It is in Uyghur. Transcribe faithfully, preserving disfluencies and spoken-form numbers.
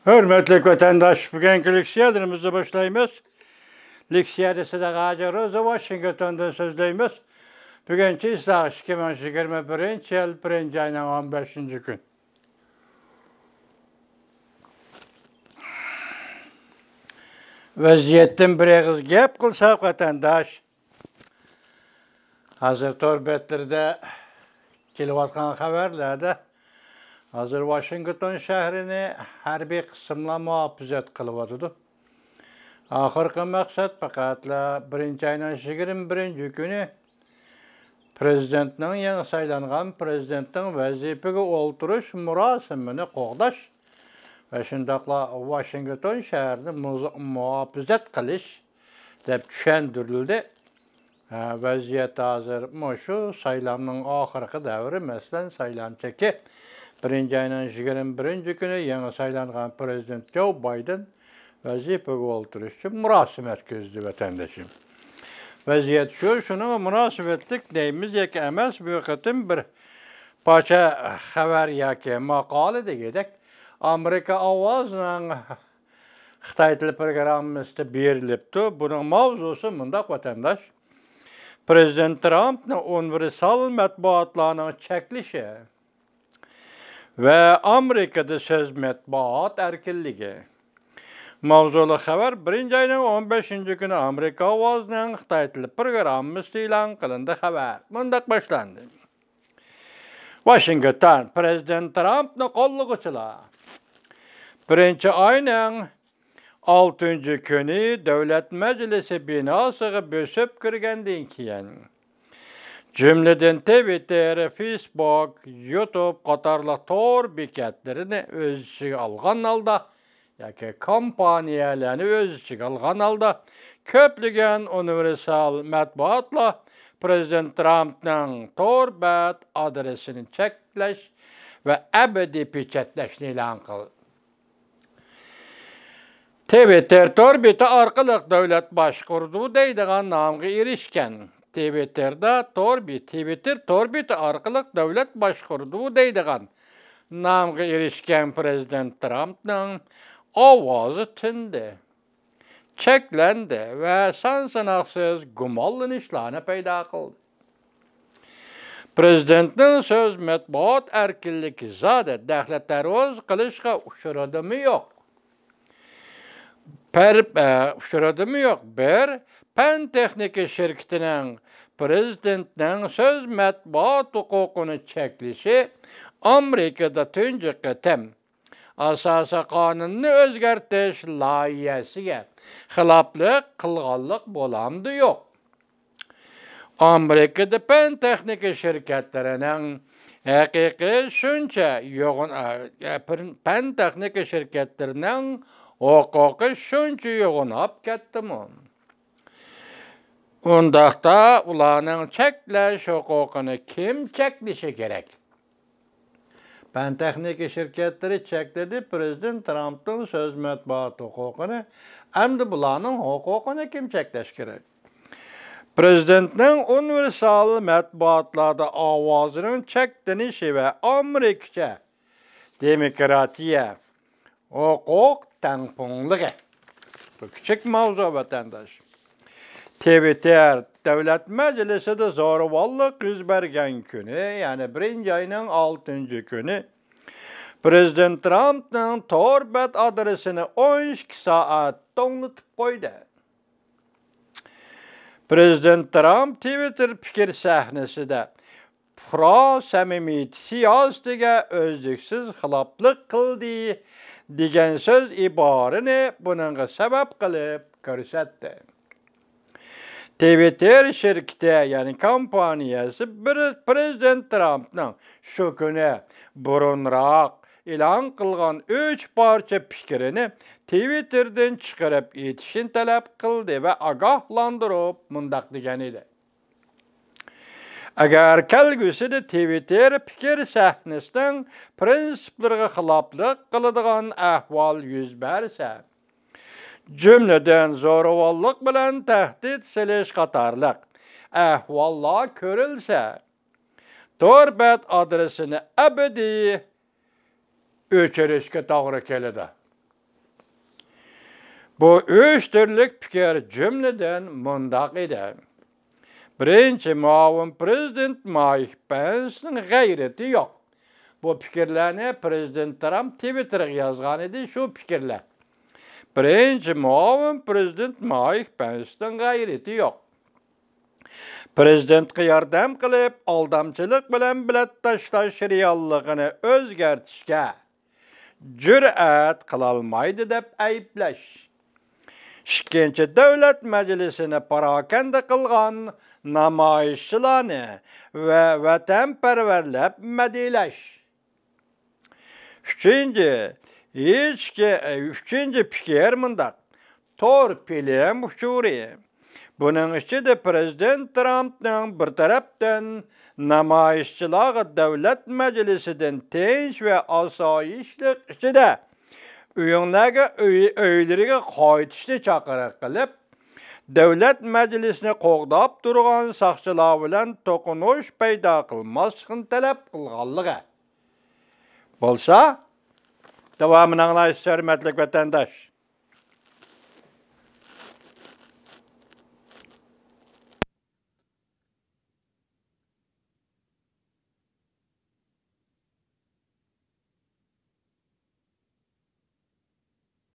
ھۆرمەتلىك ۋەتەنداش، بۈگۈنكى لېكسىيەلىرىمىزنى باشلايمىز. لېكسىيەدە سىدىق ھاجى روزى، ۋاشىنگتوندىن سۆزلەيمىز. بۈگۈن چىسلاق ئىككى مىڭ يىگىرمە بىرىنچى يىل بىرىنچى ئاينىڭ ئون بەشىنچى كۈن. ۋەزىيەتتىن بىر ئېغىز گەپ قىلساق، ۋەتەنداش، ھازىر تور بەتلىرىدە كېلىۋاتقان خەۋەرلەردە، ھازىر ۋاشىنگتون شەھىرىنى ھەربىي قىسىملار مۇھاپىزەت قىلىۋاتىدۇ. ئاخىرقى مەقسەت پەقەتلا بىرىنچى ئاينىڭ يىگىرمە بىرىنچى كۈنى پرېزىدېنتنىڭ، يېڭى سايلانغان پرېزىدېنتنىڭ ۋەزىپىگە ئولتۇرۇش مۇراسىمىنى قوغداش ۋە شۇنداقلا ۋاشىنگتون شەھىرىنى مۇز-، مۇھاپىزەت قىلىش، دەپ چۈشەندۈرۈلدى. ھە، ۋەزىيەت ھازىر مۇشۇ سايلامنىڭ ئاخىرقى دەۋرى، مەسىلەن، سايلام چېكى بىرىنچى ئاينىڭ يىگىرمە بىرىنچى كۈنى يېڭى سايلانغان پرېزىدېنت جو بايدېن ۋەزىپىگە ئولتۇرۇش ئۈچۈن مۇراسىم ئۆتكۈزدى، ۋەتەندىشىم. ۋەزىيەت شۇ، شۇنىڭغا مۇناسىۋەتلىك دەيمىز ياكى ئەمەس، بۇ قېتىم بىر پارچە خەۋەر ياكى ماقالە دېگۈدەك، ئامېرىكا ئاۋازىنىڭ خىتاي تىل پروگراممىسىدا بېرىلىپتۇ. بۇنىڭ ماۋزۇسى مۇنداق، ۋەتەنداش. پرېزىدېنت ترامپنى ئۇنىۋېرسال مەتبۇئاتلارنىڭ چەكلىشى ۋە ئامېرىكىدا سۆز مەتبۇئات ئەركىنلىكى. ماۋزۇلۇق خەۋەر بىرىنچى ئاينىڭ ئون بەشىنچى كۈنى ئامېرىكا ئاۋازىنىڭ خىتاي تىل پروگراممىسىدا ئېلان قىلىندى. خەۋەر مۇنداق باشلاندى. ۋاشىنگتون، پرېزىدېنت ترامپنى قوللىغۇچىلار بىرىنچى ئاينىڭ ئالتىنچى كۈنى دۆلەت مەجلىسى بىناسىغا بۆسۈپ كىرگەندىن كېيىن، جۈملىدىن تىۋىتتېر، فېيسبۇك، يۇتۇب قاتارلىق تور بېكەتلىرىنى ئۆز ئىچىگە ئالغان ھالدا ياكى كومپانىيەلەرنى ئۆز ئىچىگە ئالغان ھالدا، كۆپلىگەن ئۇنىۋېرسال مەتبۇئاتلار پرېزىدېنت ترامپنىڭ تور بەت ئادرېسىنى چەكلەش ۋە ئەبەدىي پېچەتلەشنى ئېلان قىلدى. تىۋىتتېر تور بېتى ئارقىلىق دۆلەت باشقۇرىدۇ دەيدىغان نامغا ئېرىشكەن. تىۋىتتېردا تور بې-، تىۋىتتېر تور بېتى ئارقىلىق دۆلەت باشقۇرىدۇ دەيدىغان نامغا ئېرىشكەن پرېزىدېنت ترامپنىڭ ئاۋازى تىندى، چەكلەندى ۋە سان-ساناقسىز گۇمانلىنىشلارنى پەيدا قىلدى. پرېزىدېنتنىڭ سۆز مەتبۇئات ئەركىنلىكى زادى دەخلى-تەرۇز قىلىشقا ئۇچرىدىمۇ يوق؟ پەر-، ئە، ئۇچرىدىمۇ يوق؟ بىر، پەن-تېخنىكا شىركىتىنىڭ پرېزىدېنتنىڭ سۆز مەتبۇئات ھوقۇقىنى چەكلىشى ئامېرىكىدا تۇنجى قېتىم ئاساسىي قانۇننى ئۆزگەرتىش لايىھەسىگە خىلاپلىق قىلغانلىق بولامدۇ؟ يوق. ئامېرىكىدا پەن-تېخنىكا شىركەتلىرىنىڭ ھەقىقىي شۇنچە يوغان-، ئە، پەن-، پەن-تېخنىكا شىركەتلىرىنىڭ ھوقۇقى شۇنچە يوغىناپ كەتتىمۇ؟ ئۇنداقتا ئۇلارنىڭ چەكلەش ھوقۇقىنى كىم چەكلىشى كېرەك؟ پەن-تېخنىكا شىركەتلىرى چەكلىدى، پرېزىدېنت ترامپنىڭ سۆز مەتبۇئات ھوقۇقىنى، ئەمدى بۇلارنىڭ ھوقۇقىنى كىم چەكلەش كېرەك؟ پرېزىدېنتنىڭ ئۇنىۋېرسال مەتبۇئاتلاردا ئاۋازىنىڭ چەكلىنىشى ۋە ئامېرىكىچە دېموكراتىيە، ھوقۇق تەڭپۇڭلۇقى. بۇ كىچىك ماۋزۇ، ۋەتەنداش. تىۋىتتېر دۆلەت مەجلىسىدە زورىۋاللىق يۈز بەرگەن كۈنى، يەنى بىرىنچى ئاينىڭ ئالتىنچى كۈنى، پرېزىدېنت ترامپنىڭ تور بەت ئادرېسىنى ئون ئىككى سائەت توڭلىتىپ قويدى. پرېزىدېنت ترامپ تىۋىتتېر پىكىر سەھنىسىدە پۇقرا سەمىمىيىتى سىياسىتىگە ئۈزلۈكسىز خىلاپلىق قىلدى دېگەن سۆز ئىبارىنى بۇنىڭغا سەۋەب قىلىپ كۆرسەتتى. تىۋىتتېر شىركىتى، يەنى كومپانىيەسى بىر پرېزىدېنت ترامپنىڭ شۇ كۈنى بۇرۇنراق ئېلان قىلغان ئۈچ پارچە پىكرىنى تىۋىتتېردىن چىقىرىپ ئېتىشنى تەلەپ قىلدى ۋە ئاگاھلاندۇرۇپ مۇنداق دېگەن ئىدى. ئەگەر كەلگۈسىدە تىۋىتتېر پىكىر سەھنىسىنىڭ پىرىنسىپلىرىغا خىلاپلىق قىلىدىغان ئەھۋال يۈز بەرسە، جۈملىدىن زورىۋاللىق بىلەن تەھدىت سېلىش قاتارلىق ئەھۋاللار كۆرۈلسە، تور بەت ئادرېسىنى ئەبەدىي ئۆچۈرۈشكە توغرا كېلىدۇ. بۇ ئۈچ تۈرلۈك پىكىر جۈملىدىن مۇنداق ئىدى. بىرىنچى مۇئاۋىن پىرېزىدېنت مايك پېنسنىڭ غەيرىتى يوق. بۇ پىكىرلەرنى پىرېزىدېنت ترامپ تىۋىتتېرغا يازغان ئىدى، شۇ پىكىرلەر. بىرىنچى مۇئاۋىن پىرېزىدېنت مايك پېنسنىڭ غەيرىتى يوق. پىرېزىدېنتقا ياردەم قىلىپ، ئالدامچىلىق بىلەن بېلەت تاشلاش رېئاللىقىنى ئۆزگەرتىشكە جۈرئەت قىلالمايدۇ دەپ ئەيىبلەش. ئىككىنچى، دۆلەت مەجلىسىنى پاراكەندە قىلغان نامايىشچىلارنى ۋە ۋەتەنپەرۋەرلەپ مەدھىيەلەش. ئۈچىنچى، ھېچكى-، ئۈچىنچى پىكىر مۇنداق. تور فىلىم ئۇچۇرى. بۇنىڭ ئىچىدە پىرېزىدېنت ترامپنىڭ بىر تەرەپتىن نامايىشچىلارغا دۆلەت مەجلىسىدىن تىنچ ۋە ئاسايىشلىق ئىچىدە ئۆيۈڭلارگە، ئۆي-، ئۆيلىرىگە قايتىشنى چاقىرىق قىلىپ، دۆلەت مەجلىسىنى قوغداپ تۇرغان ساقچىلار بىلەن توقۇنۇش پەيدا قىلماسلىقنى تەلەپ قىلغانلىقى. بولسا، داۋامىنى ئاڭلايسىز، ھۆرمەتلىك ۋەتەنداش.